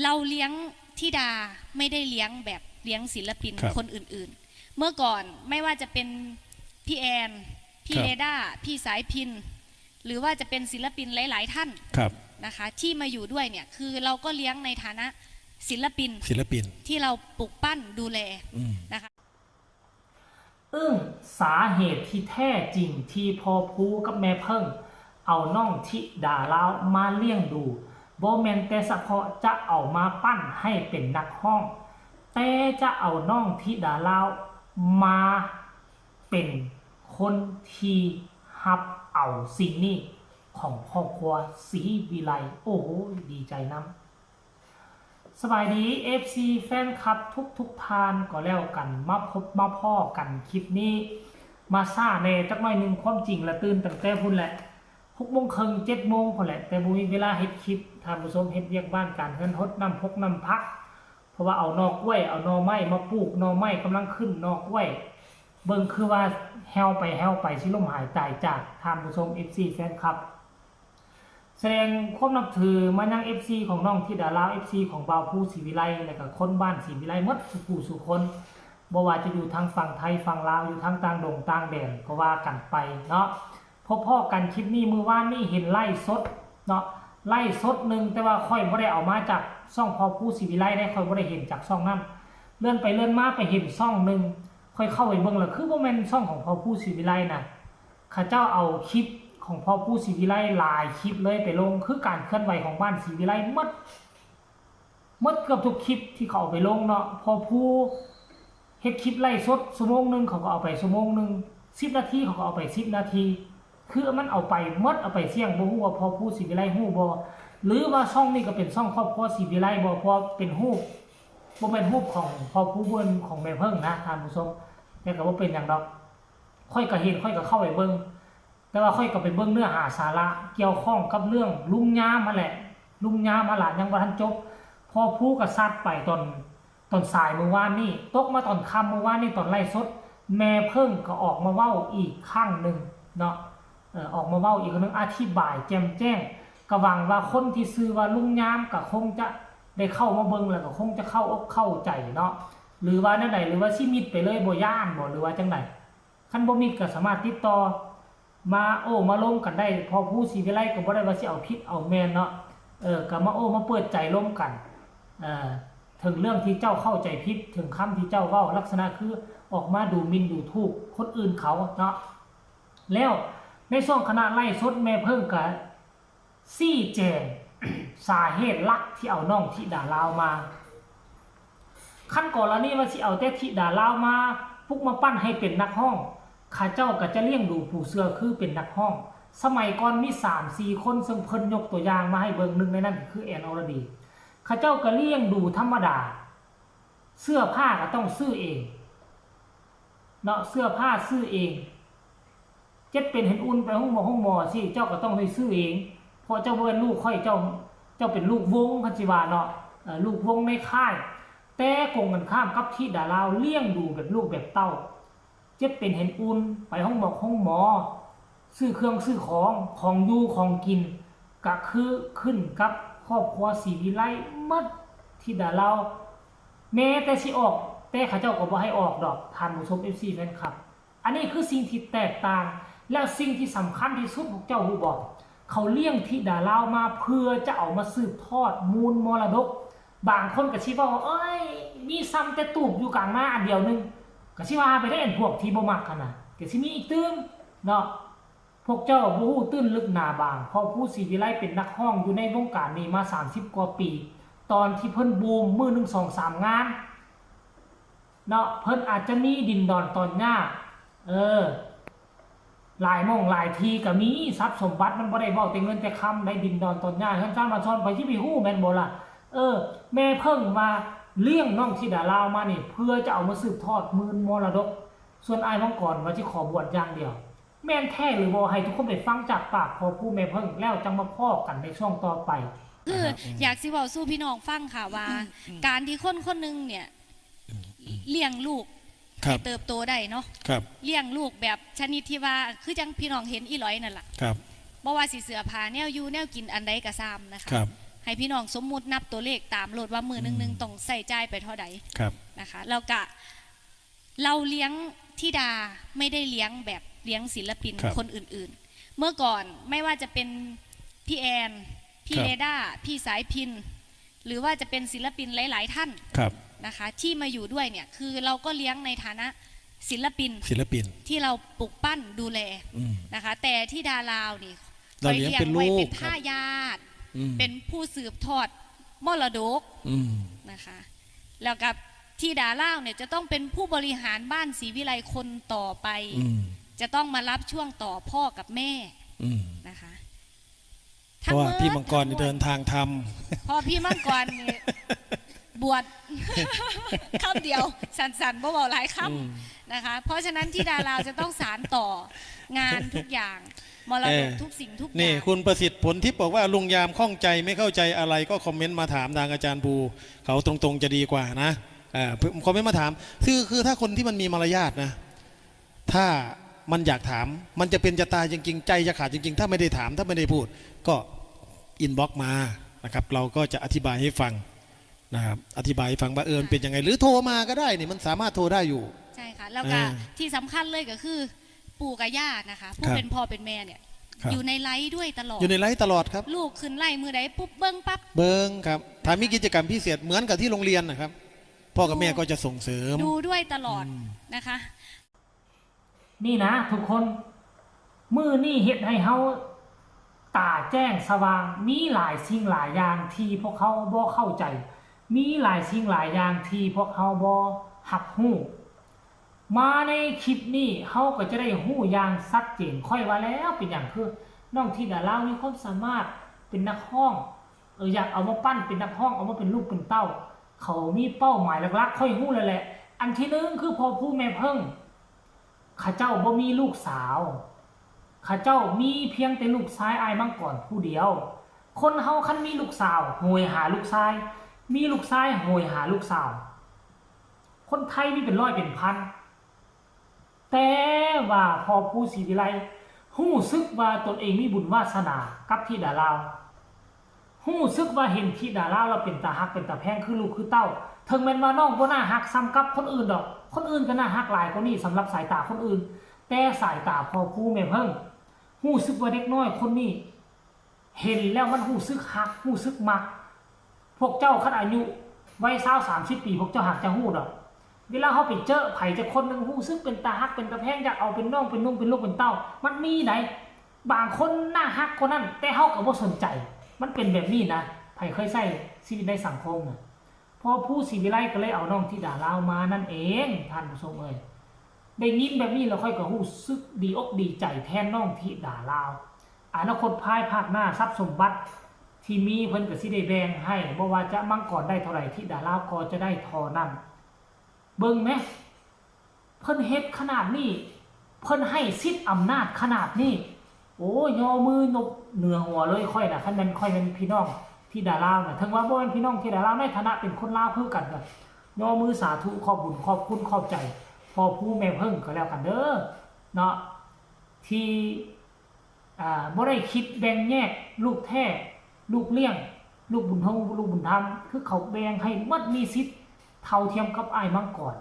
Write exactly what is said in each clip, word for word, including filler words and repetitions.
เราเลี้ยงธิดาไม่ได้เลี้ยงแบบเลี้ยงศิลปิน ครับ คนอื่นๆ เมื่อก่อนไม่ว่าจะเป็นพี่แอน พี่ ครับ เรด้า พี่สายพิน หรือว่าจะเป็นศิลปินหลายๆท่าน ครับ นะคะ ที่มาอยู่ด้วยเนี่ย คือเราก็เลี้ยงในฐานะศิลปิน ศิลปิน ที่เราปลูกปั้นดูแล อืม นะคะ อึ้ง สาเหตุที่แท้จริงที่พ่อภูกับแม่เพิ่ง เอาน้องธิดาลาวมาเลี้ยงดู บ่แม่นแต่เฉพาะจะเอามาปั้นให้เป็นนักฮ้อง แต่จะเอาน้องธิดาลาวมาเป็นคนที่ฮับเอาสิ่งนี้ของครอบครัวศรีวิไล โอ้โห ดีใจนำ สบายดี เอฟซี แฟนคลับทุกๆท่านก็แล้วกัน มาพบมาพ้อกันคลิปนี้ มาช้าแน่จักหน่อยหนึ่ง ความจริงละตื่นตั้งแต่พุ้นแหละ หกโมงครึ่ง เจ็ดโมงพุ้นแหละ แต่บ่มีเวลาเฮ็ดคลิป ท่านผู้ชม เฮ็ดเวียกบ้านการเฮือน ฮดน้ำพกน้ำผัก เพราะว่าเอาหน่อกล้วย เอาหน่อไม้มาปลูก หน่อไม้กำลังขึ้น หน่อกล้วย เบิ่งคือว่าแฮวไปแฮวไป สิล้มหายตายจาก ท่านผู้ชม เอฟซี แฟนคลับ แสดงความนับถือมายัง เอฟซี ของน้องธิดาลาว เอฟซี ของบ่าวภูศรีวิไล และก็คนบ้านศรีวิไลหมดสู่ผู้สู่คน บ่ว่าจะอยู่ทางฝั่งไทยฝั่งลาว อยู่ทางต่างดงต่างแดนก็ว่ากันไปเนาะ พบพ้อกันคลิปนี้ มื้อวานนี้เห็นไลฟ์สดเนาะ ไลฟ์สดหนึ่ง แต่ว่าข้อยบ่ได้เอามาจากช่องพ่อภูศรีวิไลเด้ ข้อยบ่ได้เห็นจากช่องนั้น เลื่อนไปเลื่อนมาไปเห็นช่องหนึ่ง ข้อยเข้าไปเบิ่งแล้วคือบ่แม่นช่องของพ่อภูศรีวิไลนะ เขาเจ้าเอาคลิปของพ่อภูศรีวิไลหลายคลิปเลยไปลง คือการเคลื่อนไหวของบ้านศรีวิไลหมด หมดเกือบทุกคลิปที่เขาเอาไปลงเนาะ พ่อภูเฮ็ดคลิปไลฟ์สดชั่วโมงหนึ่ง เขาก็เอาไปชั่วโมงหนึ่ง สิบนาที เขาก็เอาไปสิบนาที คือมันเอาไปหมด เอาไปเสี่ยง บ่ฮู้ว่าพ่อภูศรีวิไลฮู้บ่ หรือว่าช่องนี้ก็เป็นช่องครอบครัวศรีวิไลบ่ เพราะเป็นรูป บ่แม่นรูปของพ่อภู บ่แม่นของแม่เพิ่งนะ ท่านผู้ชม แต่ก็บ่เป็นหยังดอก ข้อยก็เห็น ข้อยก็เข้าไปเบิ่ง แต่ว่าข้อยก็ไปเบิ่งเนื้อหาสาระเกี่ยวข้องกับเรื่องลุงยามหั้นแหละ ลุงยามหั้นล่ะ ยังบ่ทันจบ พ่อภูก็ซัดไปตอน ตอนสายมื้อวานนี้ ตกมาตอนค่ำมื้อวานนี้ตอนไลฟ์สด แม่เพิ่งก็ออกมาเว้าอีกครั้งหนึ่งเนาะ เอ่อ ออกมาเว้าอีกครั้งหนึ่ง อธิบายแจ่มแจ้ง ก็หวังว่าคนที่ชื่อว่าลุงยามก็คงจะได้เข้ามาเบิ่งแล้วก็คงจะเข้าอกเข้าใจเนาะ หรือว่าแนวใด หรือว่าสิมิดไปเลย บ่ย้านบ่ หรือว่าจั่งใด คันบ่มิดก็สามารถติดต่อมาโอ้มาลมกันได้ พ่อภูศรีวิไลก็บ่ได้ว่าสิเอาผิดเอาแม่นเนาะ เออ ก็มาโอ้มาเปิดใจลมกัน เอ่อ ถึงเรื่องที่เจ้าเข้าใจผิด ถึงคำที่เจ้าเว้า ลักษณะคือออกมาดูหมิ่นดูถูกคนอื่นเขาเนาะ แล้วในช่วงขณะไลฟ์สดแม่เพิ่งก็ ชี้แจง สาเหตุหลักที่เอาน้องธิดาลาวมา คันกรณีว่าสิเอาแต่ธิดาลาวมาปลุกมาปั้นให้เป็นนักฮ้อง เขาเจ้าก็จะเลี้ยงดูปูเสือคือเป็นนักฮ้อง สมัยก่อนมีสามสี่คน ซึ่งเพิ่นยกตัวอย่างมาให้เบิ่ง หนึ่งในนั้นก็คือแอนอรดี เขาเจ้าก็เลี้ยงดูธรรมดา เสื้อผ้าก็ต้องซื้อเอง เนาะ เสื้อผ้าซื้อเอง เจ็บเป็นเห็นอุ่นไปห้องหมอห้องหมอสิ เจ้าก็ต้องได้ซื้อเอง เพราะเจ้าบ่เป็นลูกข้อย เจ้า เจ้าเป็นลูกวง คันสิว่าเนาะ เอ่อ ลูกวงในค่าย แต่กงกันข้ามกับธิดาลาวเลี้ยงดูแบบลูกแบบเต้า เจ็บเป็นเห็นอุ่น ไปห้องหมอห้องหมอ ซื้อเครื่องซื้อของ ของอยู่ของกิน ก็คือขึ้นกับครอบครัวศรีวิไลหมด ธิดาลาว แม้แต่สิออก แต่เขาเจ้าก็บ่ให้ออกดอก ท่านผู้ชม เอฟซี แฟนคลับ อันนี้คือสิ่งที่แตกต่าง และสิ่งที่สำคัญที่สุด พวกเจ้าฮู้บ่ เขาเลี้ยงธิดาลาวมาเพื่อจะเอามาสืบทอดมูลมรดก บางคนก็สิเว้าว่า เอ้ย มีซ้ำแต่ตูบอยู่กลางนาอันเดียวหนึ่ง ก็สิว่าไปได้ อันพวกที่บ่มักหั้นน่ะ ก็สิมีอีกตื่มเนาะ พวกเจ้าบ่ฮู้ตื้นลึกหนาบาง พ่อภูศรีวิไลเป็นนักฮ้องอยู่ในวงการนี้มาสามสิบกว่าปี ตอนที่เพิ่นบูมมื้อหนึ่งสองสามงาน เนาะ เพิ่นอาจจะมีดินดอนตอนหญ้า เออ หลายหม่องหลายที่ก็มี ทรัพย์สมบัติมันบ่ได้เว้าแต่เงินแต่คำ ได้ดินดอนตอนหญ้า เฮือนซานบ้านช่อง ไผสิไปฮู้แม่นบ่ล่ะ เออ แม่เพิ่งว่าเลี้ยงน้องธิดาลาวมานี่ เพื่อจะเอามาสืบทอดมูลมรดก ส่วนอ้ายมังกรว่าสิขอบวชอย่างเดียว แม่นแท้หรือบ่ ให้ทุกคนไปฟังจากปากพ่อภูแม่เพิ่ง แล้วจั่งมาพ้อกันในช่วงต่อไป คืออยากสิเว้าสู่พี่น้องฟังค่ะว่า การที่คนคนหนึ่งเนี่ย เลี้ยงลูก ครับ ให้เติบโตได้เนาะ ครับ เลี้ยงลูกแบบชนิดที่ว่า คือจั่งพี่น้องเห็นอีหลอยนั่นล่ะ ครับ บ่ว่าสิเสื้อผ้าแนวอยู่แนวกินอันใดก็ซ้ำนะคะ ครับ ให้พี่น้องสมมุตินับตัวเลขตามโลดว่ามื้อหนึ่ง อืม หนึ่งต้องใช้จ่ายไปเท่าใด ครับ นะคะ แล้วก็เราเลี้ยงธิดาไม่ได้เลี้ยงแบบเลี้ยงศิลปิน ครับ คนอื่นๆ เมื่อก่อนไม่ว่าจะเป็นพี่แอนพี่ ครับ เรดาร์พี่สายพิน หรือว่าจะเป็นศิลปินหลายๆท่าน ครับ นะคะ ที่มาอยู่ด้วยเนี่ยคือเราก็เลี้ยงในฐานะศิลปิน ศิลปิน ที่เราปลูกปั้นดูแล อืม นะคะ แต่ธิดาลาวนี่ เราเลี้ยงเป็นลูก ไปเลี้ยงไว้เป็น ครับ ทายาท อืม เป็นผู้สืบทอดมรดก อืม นะคะ แล้วกับธิดาลาวเนี่ยจะต้องเป็นผู้บริหารบ้านศรีวิไลคนต่อไป อืม จะต้องมารับช่วงต่อพ่อกับแม่ อืม นะคะ เพราะว่า ทั้หด พี่มังกรนี่ ทั้หด เดินทางท พอพี่มังกรนี่ บวช คำเดียว สั้นๆบ่เว้าหลายค ำอืม ำนะคะ เพราะฉะนั้นธิดาลาวจะต้องสานต่องานทุกอย่างมรดก เออ ทุกสิ่งทุกอ นี่ ย่าง คุณประสิทธิ์ผลทิพย์บอกว่าลุงยามข้องใจไม่เข้าใจอะไรก็คอมเมนต์มาถามทางอาจารย์ภูเขาตรงๆจะดีกว่านะอ่าคอมเมนต์มาถามคือคือถ้าคนที่มันมีมารยาทนะ ถ้ามันอยากถาม มันจะเป็นจะตายจริงๆ ใจจะขาดจริงๆ ถ้าไม่ได้ถามถ้าไม่ได้พูด ก็อินบ็อกมานะครับ เราก็จะอธิบายให้ฟังนะครับ อธิบายให้ฟังว่าเออมันเป็นยังไง หรือโทรมาก็ได้นี่มันสามารถโทรได้อยู่ ใช่ค่ะ แล้วก็ อ่า ที่สำคัญเลยก็คือ ปู่กับย่านะคะ ผู้ ครับ เป็นพ่อเป็นแม่เนี่ย ครับ อยู่ในไลฟ์ด้วยตลอด อยู่ในไลฟ์ตลอดครับ ลูกขึ้นไลฟ์มือใดปุ๊บเบิ้งปั๊บ เบิ้งครับถ้ามีกิจกรรมพิเศษเหมือนกับที่โรงเรียนนะครับ พ่อกับแม่ก็จะส่งเสริม ดูด้วยตลอด อืม นะคะ นี่นะทุกคน มื้อนี้เฮ็ดให้เฮาตาแจ้งสว่าง มีหลายสิ่งหลายอย่างที่พวกเฮาบ่เข้าใจ มีหลายสิ่งหลายอย่างที่พวกเฮาบ่รับรู้ มาในคลิปนี้เฮาก็จะได้รู้อย่างชัดเจน ข้อยว่าแล้วเป็นหยังคือน้องธิดาลาวมีความสามารถเป็นนักร้อง เออ อยากเอามาปั้นเป็นนักร้อง เอามาเป็นลูกเป็นเต้า เขามีเป้าหมายหลักๆ ข้อยรู้แล้วแหละ อันที่หนึ่งคือพ่อผู้แม่เพิ่ง เขาเจ้าบ่มีลูกสาว เขาเจ้ามีเพียงแต่ลูกชายอ้ายมังกรผู้เดียว คนเฮาคันมีลูกสาวโหยหาลูกชาย มีลูกชายโหยหาลูกสาว คนไทยมีเป็นร้อยเป็นพัน แต่ว่าพ่อผู้ศรีวิไลรู้สึกว่าตนเองมีบุญวาสนากับธิดาลาว รู้สึกว่าเห็นธิดาลาวแล้วเป็นตาฮักเป็นตาแพงคือลูกคือเต้า ถึงแม้นว่าน้องบ่น่าฮักส่ำกับคนอื่นดอก คนอื่นก็น่าฮักหลายกว่านี้สำหรับสายตาคนอื่น แต่สายตาพ่อผู้แม่เพิ่ง รู้สึกว่าเด็กน้อยคนนี้ เห็นแล้วมันรู้สึกฮัก รู้สึกมัก พวกเจ้าคันอายุวัยซาว สามสิบปี พวกเจ้าหากจะรู้ดอก เวลาเฮาไปเจอไผจักคนหนึ่งรู้สึกเป็นตาฮักเป็นตาแพง อยากเอาเป็นน้องเป็นนุ่งเป็นลูกเป็นเต้า มันมีได บางคนน่าฮักกว่านั้น แต่เฮาก็บ่สนใจ มันเป็นแบบนี้นะ ไผเคยใช้ชีวิตในสังคมนะ พ่อผู้ศรีวิไลก็เลยเอาน้องธิดาลาวมานั่นเอง ท่านผู้ชมเอ้ย ได้ยินแบบนี้แล้วข้อยก็รู้สึกดีอกดีใจแทนน้องธิดาลาว อนาคตภายภาคหน้าทรัพย์สมบัติที่มีเพิ่นก็สิได้แบ่งให้ บ่ว่าจะมังกรได้เท่าใด ธิดาลาวก็จะได้เท่านั้น เบิ่งแหม เพิ่นเฮ็ดขนาดนี้ เพิ่นให้สิทธิ์อำนาจขนาดนี้ โอ้ย ยอมือยกเหนือหัวเลยข้อยน่ะ คันแม่นข้อยแม่นพี่น้องธิดาลาวน่ะ ถึงว่าบ่แม่นพี่น้องธิดาลาว ในฐานะเป็นคนลาวคือกันก็ยอมือสาธุ ขอบบุญขอบคุณขอบใจพ่อผู้แม่เพิ่งก็แล้วกันเด้อ เนาะ ที่ อ่า บ่ได้คิดแบ่งแยกลูกแท้ ลูกเลี้ยง ลูกบุญทง ลูกบุญธรรม คือเขาแบ่งให้หมด มีสิทธิ์เท่าเทียมกับอ้ายมังกร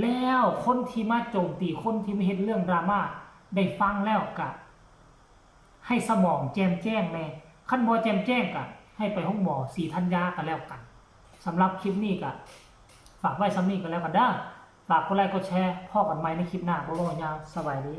แล้วคนที่มาโจมตี คนที่มาเฮ็ดเรื่องดราม่า ได้ฟังแล้วก็ให้สมองแจ่มแจ้งแน่ คันบ่แจ่มแจ้งก็ให้ไปโรงหมอศรีธัญญาก็แล้วกัน สำหรับคลิปนี้ก็ฝากไว้ส่ำนี้ก็แล้วกันเด้อ ฝากกดไลค์กดแชร์ พ้อกันใหม่ในคลิปหน้า บ่เว้ายาว สบายดี